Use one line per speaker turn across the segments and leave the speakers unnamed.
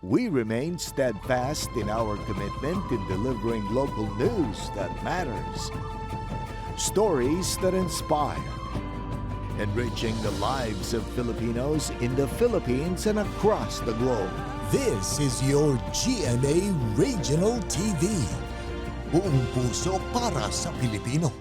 We remain steadfast in our commitment in delivering local news that matters, stories that inspire, enriching the lives of Filipinos in the Philippines and across the globe.
This is your GMA Regional TV. Buong puso para sa Pilipino.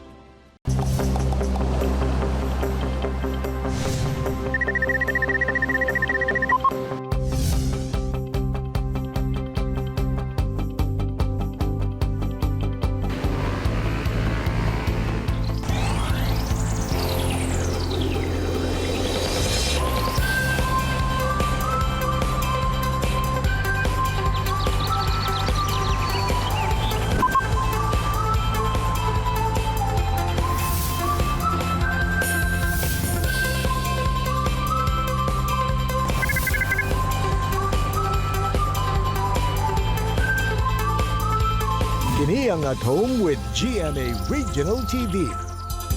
Kini ang At Home with GMA Regional TV.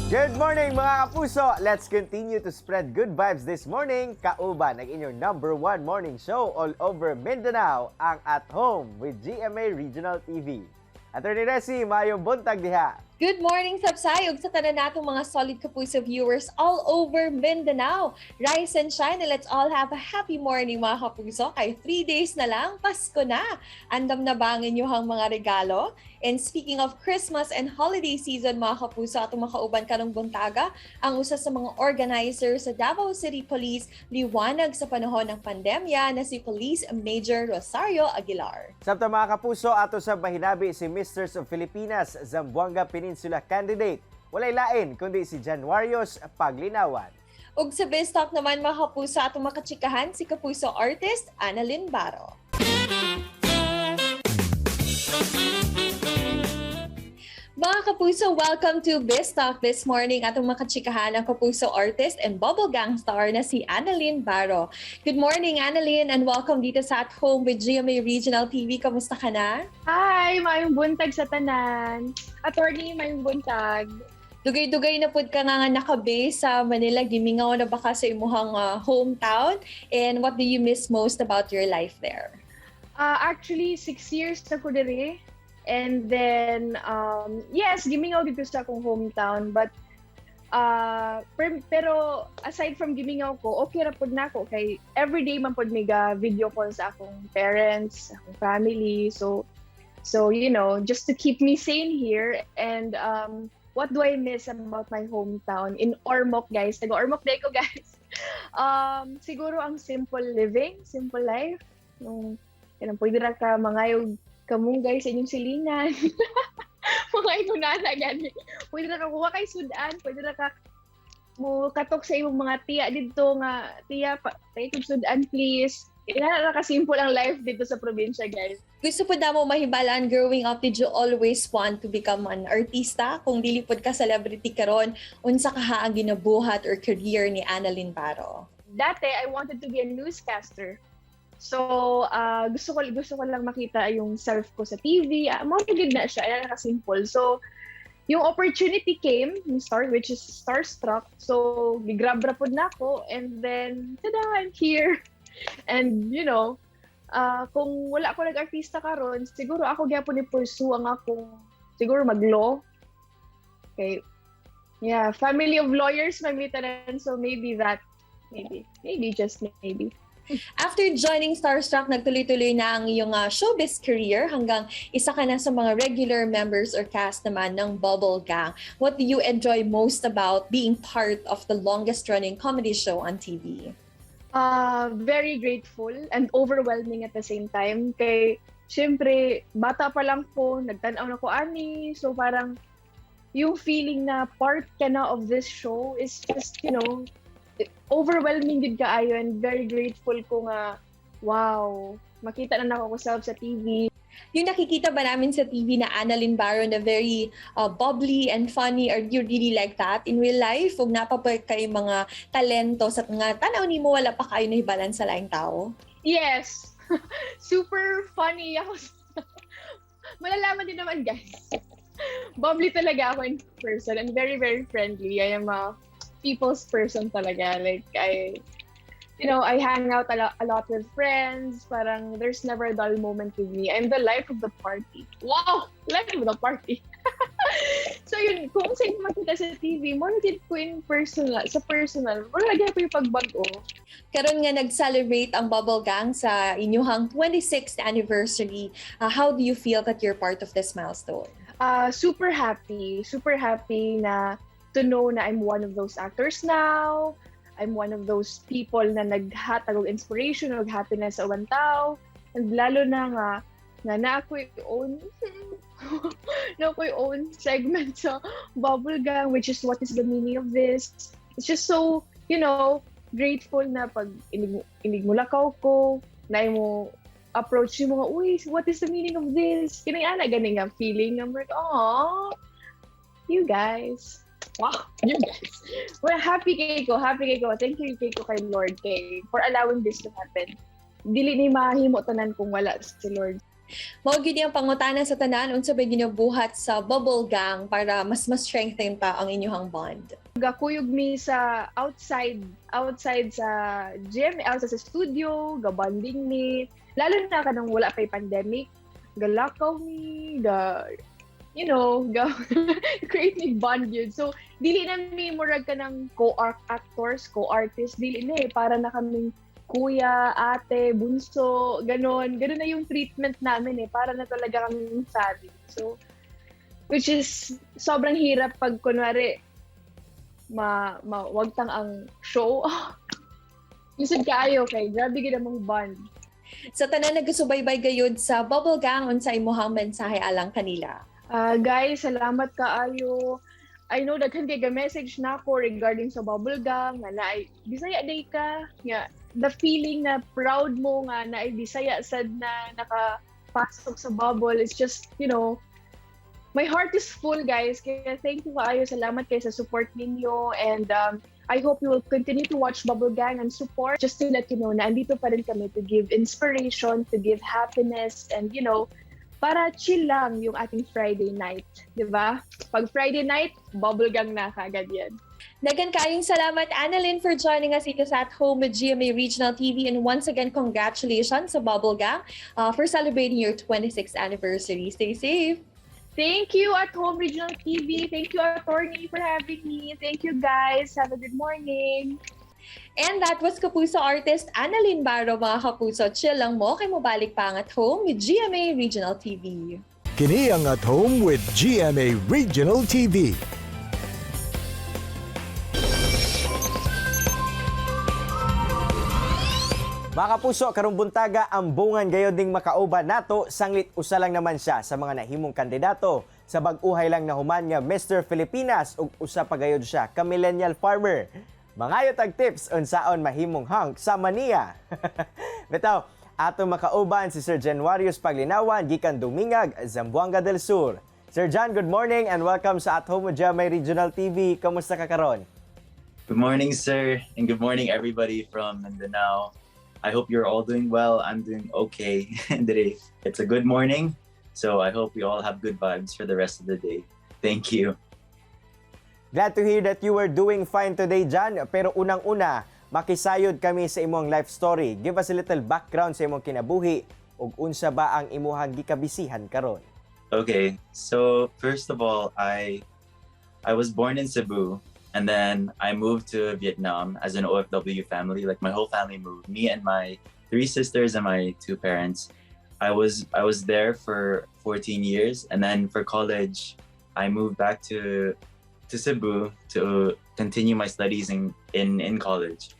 Good morning, mga kapuso! Let's continue to spread good vibes this morning. Kauban ang inyong number one morning show all over Mindanao, ang At Home with GMA Regional TV. Attorney Resi, maayong buntag diha.
Good morning, Sapsay, ug sa tanan natong mga solid kapuso viewers all over Mindanao. Rise and shine and let's all have a happy morning, mga kapuso. Kay 3 days na lang, Pasko na. Andam na ba ang inyong mga regalo? And speaking of Christmas and holiday season, mga kapuso, atong makauban karong buntaga ang usa sa mga organizer sa Davao City Police Liwanag sa panahon ng pandemya na si Police Major Rosario Aguilar.
Samtang, mga kapuso, ato sa mahinabi si Misters of Filipinas Zamboanga Peninsula candidate. Walay lain kundi si Januarius Paglinawan.
Ug sa Biz Talk naman, mga kapuso, atong makachikahan si kapuso artist Annalyn Baro. Mga kapuso, welcome to Biz Talk this morning. Atong makachikahan ang kapuso artist and bubble gang star na si Annalyn Baro. Good morning, Annalyn, and welcome dito sa At Home with GMA Regional TV. Kamusta ka na?
Hi! Maayong buntag sa tanan. Attorney, maayong buntag.
Dugay-dugay na pud ka nga naka-base sa Manila. Gimingaw na ba ka sa imuhang hometown? And what do you miss most about your life there?
Actually, 6 years na ko diri. And then, yes, gimingaw dito sa akong hometown. But, pero aside from gimingaw ko, okay ra pud nako kay everyday man pud mi ga video call sa akong parents, akong family. So, just to keep me sane here. And what do I miss about my hometown in Ormoc, guys? Taga Ormoc diay ko, guys. Siguro ang simple living, simple life. Yung kanang pwede ra ka mangayog kamunggay sa inyong silingan. Mga inunana gani. Pwede ra ka kuha kay sudan, pwede ra ka mo katok sa imong mga tiya didto nga, "Tiya, pa kog sudan, please." Ina ra ka simple ang life dito sa probinsya, guys.
Gusto pud namo mahibalaan, growing up, did you always want to become an artista? Kung dili pud ka celebrity karon, unsa kaha ang ginabuhat or career ni Annalyn Baro?
Dati I wanted to be a newscaster. So, gusto ko lang makita yung self ko sa TV. Mao gid na siya, ana ka simple. So, yung opportunity came, yung star, which is Starstruck. So, gigrab ra pud nako and then tada, I'm here. And kung wala ko nag-artista karon, siguro ako gyapon ni pursue ang akong siguro mag-law. Okay. Yeah, family of lawyers man mi tanan, so maybe that, maybe maybe just maybe.
After joining Starstruck, nagtuloy-tuloy na ang iyong showbiz career hanggang isa ka na sa mga regular members or cast naman ng Bubble Gang. What do you enjoy most about being part of the longest-running comedy show on TV?
Very grateful and overwhelming at the same time. Kay, syempre, bata pa lang ko, nagtanaw na ko ani. So parang, yung feeling na part ka na of this show is just overwhelming gid kaayo and very grateful ko nga, wow, makita na nako ko self sa TV.
Yung nakikita ba namin sa TV na Annalyn Baro na very bubbly and funny, are you really like that in real life? Ug naa pa ba kay mga talento sa nga tanaw nimo wala pa kayo nahibalan sa laing tao?
Yes! Super funny ako. Malalaman din naman, guys. Bubbly talaga ako in person and very, very friendly. I am a people's person talaga. Like, I I hang out a lot with friends. Parang there's never a dull moment with me. I'm the life of the party. Wow! Life of the party. So yun, kung sa inyo makita sa TV, mao din ko in personal, sa personal, wala lagi ko yung pagbag-o.
Karon nga nag-celebrate ang Bubble Gang sa inyuhang 26th anniversary. How do you feel that you're part of this milestone?
Super happy. Super happy na to know na I'm one of those actors now. I'm one of those people na naghatag og inspiration og happiness sa ubang tao. And lalo na nga na ako'y own segment sa Bubble Gang, which is "What is the Meaning of This?" It's just so grateful na pag inig mulakaw ko, na mo approach yung mga, "Uy, what is the meaning of this?" Kanang ana, gani nga feeling. I'm like, "Aw, you guys. Wow, you guys." Well, happy kay ko, happy kay ko. Thank you kay ko kay Lord kay for allowing this to happen. Dili ni mahimo tanan kung wala si Lord.
Mao gyud ang pangutana sa tanan, unsa ba ginabuhat sa Bubble Gang para mas ma-strengthen pa ang inyong bond?
Gakuyog mi sa outside sa gym, outside sa studio, gabanding mi. Lalo na kanang wala pa'y pandemic, galakaw mi, ga you know, ga create mi bond yun. So, dili na mi murag kanang co-actors, co-artists, dili na eh. Para na kaming kuya, ate, bunso, ganon. Ganon na yung treatment namin eh. Para na talaga kaming family. So, which is sobrang hirap pag kunwari ma wagtang ang show. Lisod kaayo kay grabe gid among bond.
Sa tanan nagsubaybay gayud sa Bubble Gang, unsa imong mensahe alang kanila?
Guys, salamat kaayo. I know daghan kay ga-message nako regarding sa Bubble Gang nga naay Bisaya day ka nga the feeling na proud mo nga naay Bisaya sad na nakapasok sa bubble is just my heart is full, guys. Kaya thank you kaayo, salamat kay sa support ninyo and I hope you will continue to watch Bubble Gang and support. Just to let you know na andito pa rin kami to give inspiration, to give happiness and para chill lang yung ating Friday night, 'di ba? Pag Friday night, Bubble Gang na kagad yan.
Daghan kaayong salamat, Analyn, for joining us dito sa At Home with GMA Regional TV. And once again, congratulations sa Bubble Gang for celebrating your 26th anniversary. Stay safe!
Thank you, At Home Regional TV. Thank you, Attorney, for having me. Thank you, guys. Have a good morning.
And that was Kapuso artist Analyn Barro, mga kapuso. Chill lang mo, kay mobalik pa ang At Home with GMA Regional TV.
Kini ang At Home with GMA Regional TV.
Mga kapuso, karong buntaga ambungan gayod ning makauban nato, sanglit usa lang naman siya sa mga nahimong kandidato sa bag-uhay lang nahuman nga Mr. Filipinas ug usa pa gayod siya ka millennial farmer. Mangayo tag tips unsaon mahimong hunk sa mania. Bitaw, ato makauban si Sir Januarius Paglinawan gikan Dumingag, Zamboanga del Sur. Sir John, good morning and welcome sa At Home with GMA Regional TV. Kamusta ka karon?
Good morning, sir, and good morning, everybody from Mindanao. I hope you're all doing well. I'm doing okay today. It's a good morning, so I hope we all have good vibes for the rest of the day. Thank you.
Glad to hear that you were doing fine today, John. Pero unang-una, makisayod kami sa imong life story. Give us a little background sa imong kinabuhi ug unsa ba ang imuhang gikabisihan karon.
Okay, so first of all, I was born in Cebu, and then I moved to Vietnam as an OFW family. Like, my whole family moved, me and my three sisters and my two parents. I was there for 14 years, and then for college, I moved back to Cebu to continue my studies in college.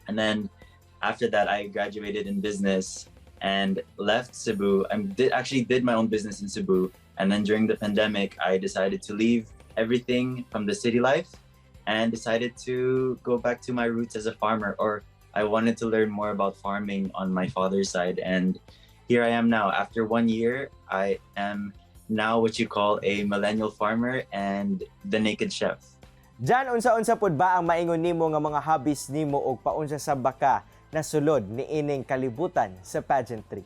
And then after that, I graduated in business and left Cebu. I did actually did my own business in Cebu. And then during the pandemic, I decided to leave everything from the city life and decided to go back to my roots as a farmer, or I wanted to learn more about farming on my father's side. And here I am now. After one year, I am now what you call a millennial farmer and the naked chef.
Jan, unsa-unsa pud ba ang maingon nimo nga mga hobbies nimo ug paunsa sa baka nasulod niining kalibutan sa pageantry?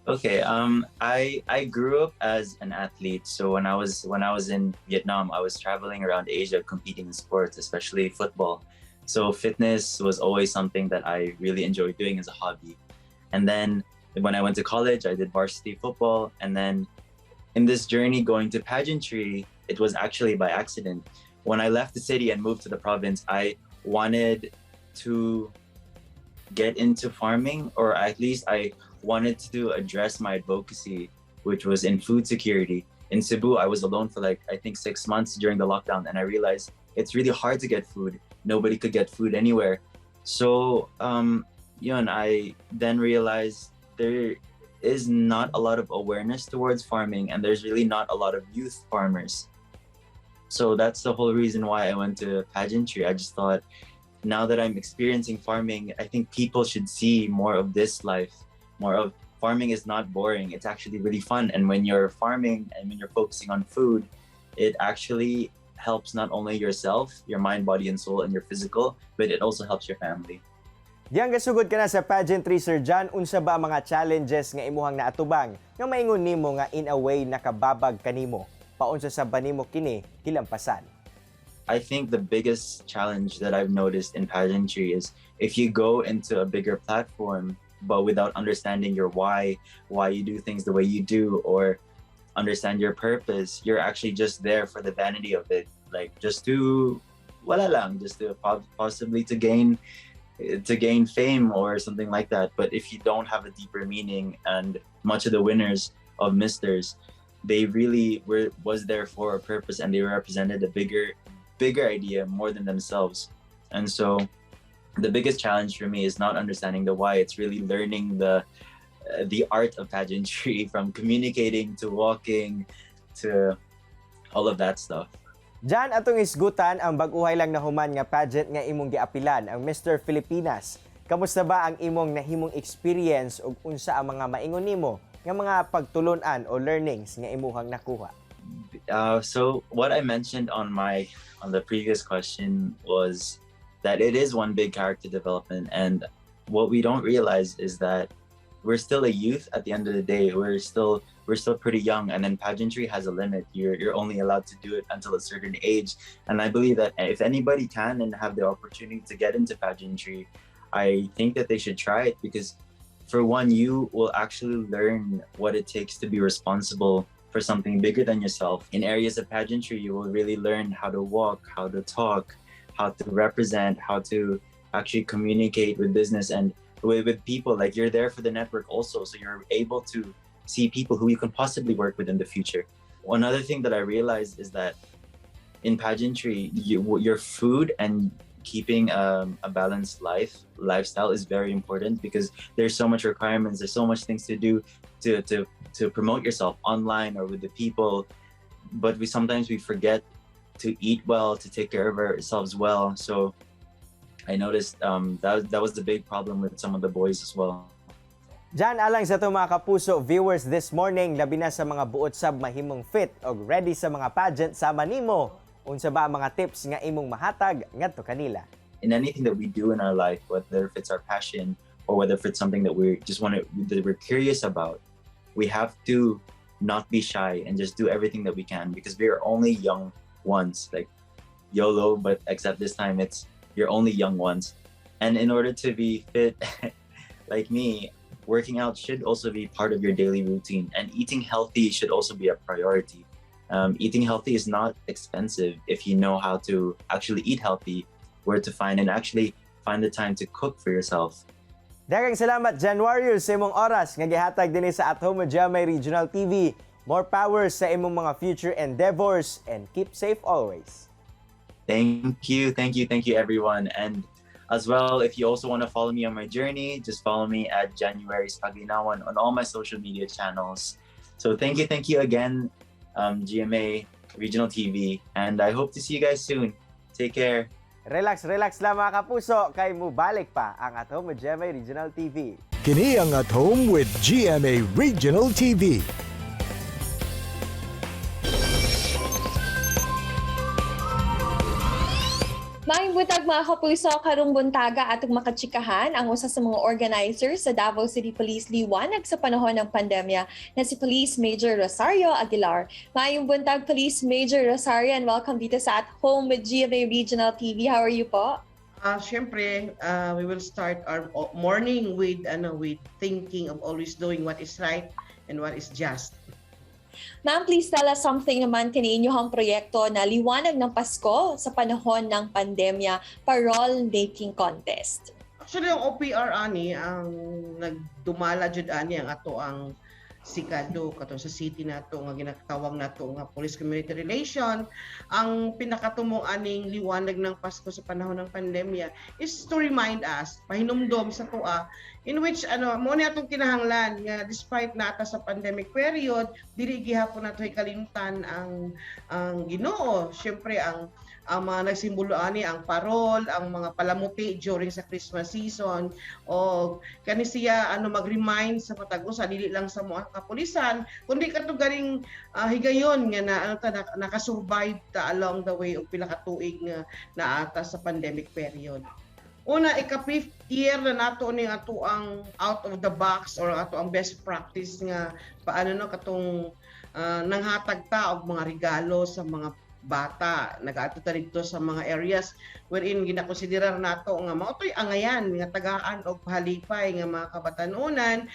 Okay, I grew up as an athlete. So when I was in Vietnam, I was traveling around Asia competing in sports, especially football. So fitness was always something that I really enjoyed doing as a hobby. And then when I went to college, I did varsity football. And then in this journey going to pageantry, it was actually by accident. When I left the city and moved to the province, I wanted to get into farming, or at least I wanted to address my advocacy, which was in food security. In Cebu, I was alone for, like, I think 6 months during the lockdown, and I realized it's really hard to get food. Nobody could get food anywhere. So, yun, I then realized there is not a lot of awareness towards farming, and there's really not a lot of youth farmers. So that's the whole reason why I went to pageantry. I just thought, now that I'm experiencing farming, I think people should see more of this life, more of farming is not boring. It's actually really fun. And when you're farming and when you're focusing on food, it actually helps not only yourself, your mind, body, and soul, and your physical, but it also helps your family.
Diyang gasugod ka na sa pageantry, Sir John, unsa ba ang mga challenges nga imuhang naatubang nga maingon nimo nga in a way nakababag kanimo? Paunsa sa ba nimo kini gilampasan?
I think the biggest challenge that I've noticed in pageantry is if you go into a bigger platform, but without understanding your why you do things the way you do, or understand your purpose, you're actually just there for the vanity of it. Like, just to, wala lang, just to possibly to gain fame or something like that. But if you don't have a deeper meaning, and much of the winners of Misters, they really were was there for a purpose and they represented a bigger idea more than themselves. And so the biggest challenge for me is not understanding the why. It's really learning the art of pageantry, from communicating to walking to all of that stuff.
Diyan atong isgutan ang bag-uhay lang nahuman nga pageant nga imong giapilan, ang Mr. Filipinas. Kamusta ba ang imong nahimong experience ug unsa ang mga maingon nimo nga mga pagtulon-an o learnings nga imuhang nakuha?
So what I mentioned on the previous question was that it is one big character development, and what we don't realize is that we're still a youth at the end of the day. We're still pretty young, and then pageantry has a limit. You're only allowed to do it until a certain age, and I believe that if anybody can and have the opportunity to get into pageantry, I think that they should try it because, for one, you will actually learn what it takes to be responsible for something bigger than yourself. In areas of pageantry, you will really learn how to walk, how to talk, how to represent, how to actually communicate with business and with people. Like, you're there for the network also, so you're able to see people who you can possibly work with in the future. One other thing that I realized is that in pageantry, your food and keeping a balanced lifestyle is very important because there's so much requirements, there's so much things to do to promote yourself online or with the people, but we sometimes we forget to eat well, to take care of ourselves well. So I noticed that that was the big problem with some of the boys as well.
Diyan alang sa atong mga kapuso viewers this morning, labi na sa mga buot sab mahimong fit og ready sa mga pageant sama nimo. Unsa ba ang mga tips nga imong mahatag ngadto kanila?
In anything that we do in our life, whether if it's our passion or whether if it's something that we just want to that we're curious about, we have to not be shy and just do everything that we can because we are only young once, like YOLO, but except this time it's you're only young once. And in order to be fit like me, working out should also be part of your daily routine, and eating healthy should also be a priority. Eating healthy is not expensive if you know how to actually eat healthy, where to find and actually find the time to cook for yourself.
Daghang salamat, Januarius, sa imong oras nga gihatag dinhi sa At Home with GMA Regional TV. More power sa imong mga future endeavors and keep safe always.
Thank you, thank you, thank you, everyone. And as well, if you also want to follow me on my journey, just follow me at Januarius Paglinawan on all my social media channels. So thank you again, GMA Regional TV, and I hope to see you guys soon. Take care.
Relax, relax lang, mga kapuso, kay mubalik pa ang At Home with GMA Regional TV.
Kini ang At Home with GMA Regional TV.
Maayong buntag, mga kapuso, karong buntaga atong makatsikahan ang usa sa mga organizers sa Davao City Police Liwanag sa panahon ng pandemya na si Police Major Rosario Aguilar. Maayong buntag, Police Major Rosario, and welcome dito sa At Home with GMA Regional TV. How are you po?
Syempre, we will start our morning with ano, with thinking of always doing what is right and what is just.
Ma'am, please tell us something naman kini inyong proyekto na Liwanag ng Pasko sa panahon ng pandemya, parol making contest.
Actually, ang OPR ani, ang nagdumala jud ani ang ato ang sikado kato sa city nato nga ginatawag nato nga Police Community Relation. Ang pinakatumong aning Liwanag ng Pasko sa panahon ng pandemya is to remind us, pahinumdom sa atoa, in which ano mo ni atong kinahanglan nga despite nata sa pandemic period, dili gihapon nato kalimtan ang Ginoo. Syempre, ang mga nagsimbolo ani, ang parol, ang mga palamuti during sa Christmas season, o kani siya ano, mag-remind sa matag usa, dili lang sa mga kapulisan kundi kato ganing higayon nga na ano ta na, nakasurvive ta along the way og pila ka tuig nga naata sa pandemic period. Una, ika fifth year na nato ni ato ang out of the box or ato ang best practice nga paano no katong nanghatag ta og mga regalo sa mga bata. Nagaadto ta didto sa mga areas wherein ginakonsiderar nato nga mao to'y angayan nga tagaan og pahalipay nga mga kabatanunan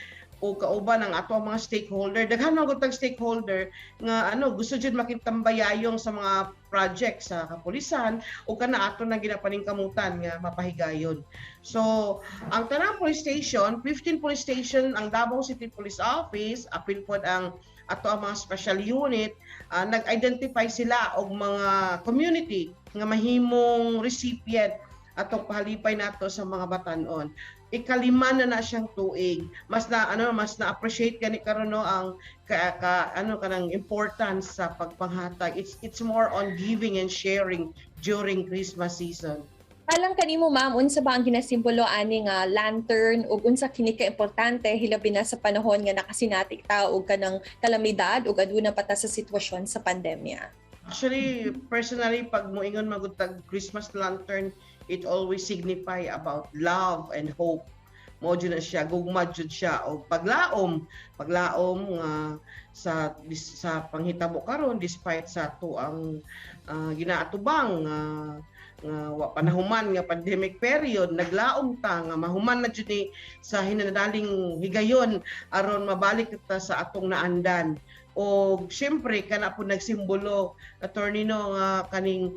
o kauban ang ato ang mga stakeholder. Daghan man gud tag stakeholder nga ano, gusto jud makitambayayong sa mga project sa kapulisan o kana ato na ginapaningkamutan nga mapahigayon. So ang tanang police station, 15 police station ang Davao City Police Office, apil pod ang ato ang mga special unit, nag-identify sila og mga community nga mahimong recipient atong pahalipay nato sa mga batanon. Ikalima na na siyang tuig. Mas na ano, mas na appreciate gani karon no ang ka ano kanang importance sa pagpanghatag. It's more on giving and sharing during Christmas season.
Alang kanimo, ma'am, unsa ba ang ginasimbolo ani nga lantern ug unsa kini ka importante hilabi na sa panahon nga nakasinati ta og kanang kalamidad ug aduna pa ta sa sitwasyon sa pandemya?
Actually, personally, pag moingon magud tag Christmas lantern, it always signify about love and hope. Mo jud na siya, gugma jud siya o paglaom, paglaom nga sa panghitabo karon despite sa ato ang ginaatubang nga wa pa nahuman nga pandemic period, naglaom ta nga mahuman na jud ni sa hinanadaling higayon aron mabalik ta sa atong naandan. O syempre kana po nagsimbolo, attorney no, nga kaning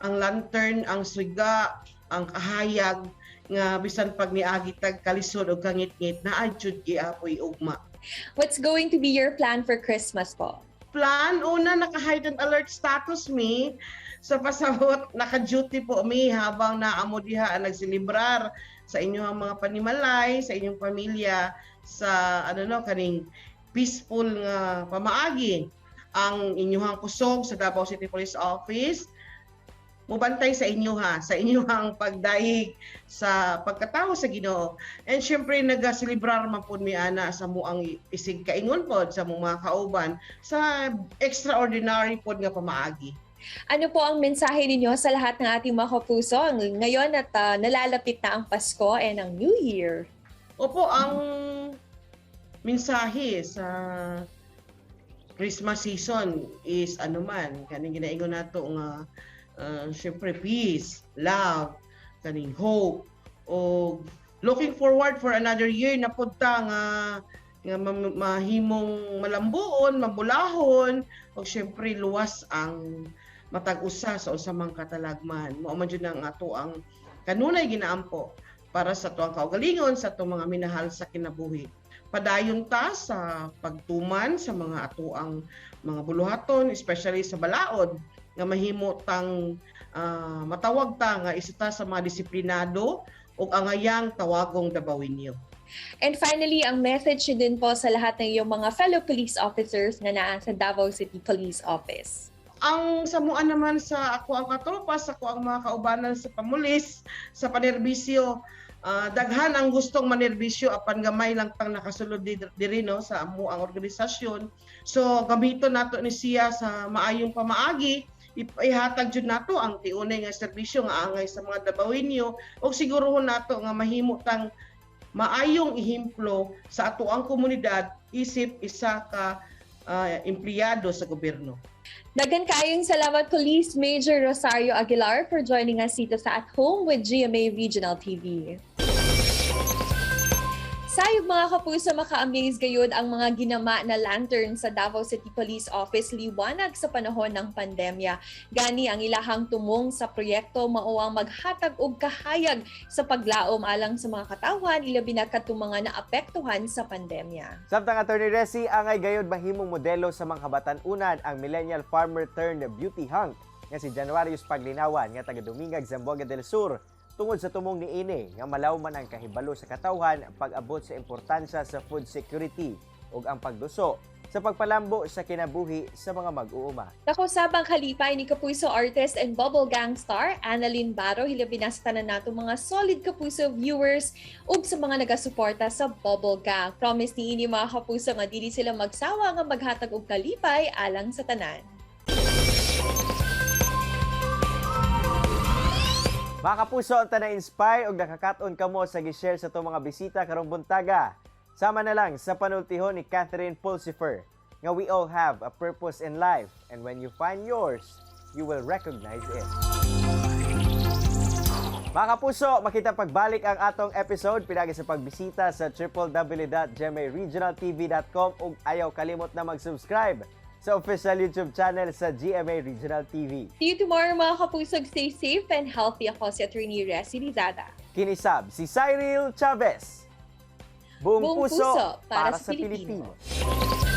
ang lantern, ang suga, ang kahayag nga bisan pag niagi tag kalisod og kangitngit, naa jud giapoy ugma.
What's going to be your plan for Christmas po?
Plan, una, naka-heightened alert status mi. Sa pasabot, naka-duty po mi habang naamo diha ang nagselebrar sa inyong mga panimalay, sa inyong pamilya, sa ano no kaning peaceful nga pamaagi. Ang inyong kusog sa Davao City Police Office mubantay sa inyo ha, sa inyong pagdayeg sa pagkatawo sa Ginoo. And syempre nagaselebrar man pud mi ana sa muang isig kaingon pod sa mong mga kauban sa extraordinary pod nga pamaagi.
Ano po ang mensahe ninyo sa lahat ng ating mga kapuso ngayon at nalalapit na ang Pasko and ang New Year?
Opo, ang mensahe sa Christmas season is ano man, kaning ginaingon nato nga syempre peace, love, kaning hope o looking forward for another year na pud ta nga mahimong malambuon, mabulahon o syempre luwas ang matag usa sa usa mang katalagman. Mao man jud ang ato ang kanunay ginaampo para sa tuang kaugalingon, sa atong mga minahal sa kinabuhi. Padayon ta sa pagtuman sa mga atoang mga buluhaton, especially sa balaod, nga mahimo tang matawag ta nga isa ta sa mga disiplinado ug angayang tawagong Dabawenyo.
And finally, ang message niyo din po sa lahat ng iyong mga fellow police officers nga naa sa Davao City Police Office.
Ang samuan naman sa ako ang katropa, sa ako ang mga kaubanan sa pamulis, sa panerbisyo, daghan ang gustong manerbisyo apan gamay lang tang nakasulod diri no sa amo ang organisasyon. So gamiton nato ni siya sa maayong pamaagi, ihatag jud nato ang tiunay nga serbisyo nga angay sa mga Dabawenyo ug sigurohon nato nga mahimo tang maayong ehemplo sa ato ang komunidad isip isa ka empleyado sa gobyerno.
Daghan kaayong salamat, Police Major Rosario Aguilar, for joining us dito sa At Home with GMA Regional TV. Sayog, mga kapuso, maka-amaze gayud ang mga ginama na lantern sa Davao City Police Office liwanag sa panahon ng pandemya. Gani ang ilahang tumong sa proyekto mao ang maghatag og kahayag sa paglaom alang sa mga katawhan, ilabi na kadtong mga naapektuhan sa pandemya.
Samtang, Attorney Resi, angay gayod mahimong modelo sa mga kabatan-unan ang millennial farmer turned beauty hunk nga si Januarius Paglinawan nga taga Dumingag, Zamboanga del Sur, tungod sa tumong niini nga malawman ang kahibalo sa katawhan pag-abot sa importansya sa food security ug ang pagduso sa pagpalambo sa kinabuhi sa mga mag-uuma.
Nakausab ang kalipay ni Kapuso artist and Bubble Gang star Annalyn Baro, hilabi na sa tanan nato mga solid Kapuso viewers ug sa mga nagasuporta sa Bubble Gang. Promise niini, mga kapuso, nga dili sila magsawa nga maghatag og kalipay alang sa tanan.
Mga kapuso, unta na-inspire og nakakat-on kamo sa gi-share sa atong mga bisita karong buntaga. Sama na lang sa panultihon ni Catherine Pulsifer nga we all have a purpose in life, and when you find yours, you will recognize it. Mga kapuso, makita pagbalik ang atong episode pinagi sa pagbisita sa www.gmaregionaltv.com ug ayaw kalimot na mag-subscribe sa official YouTube channel sa GMA Regional TV.
See you tomorrow, mga kapuso. Stay safe and healthy. Ako si Attorney Resi Lizada.
Kini sab si Cyril Chavez. Buong
Buong
puso,
puso
para
para sa
sa
Pilipino.
Pilipino.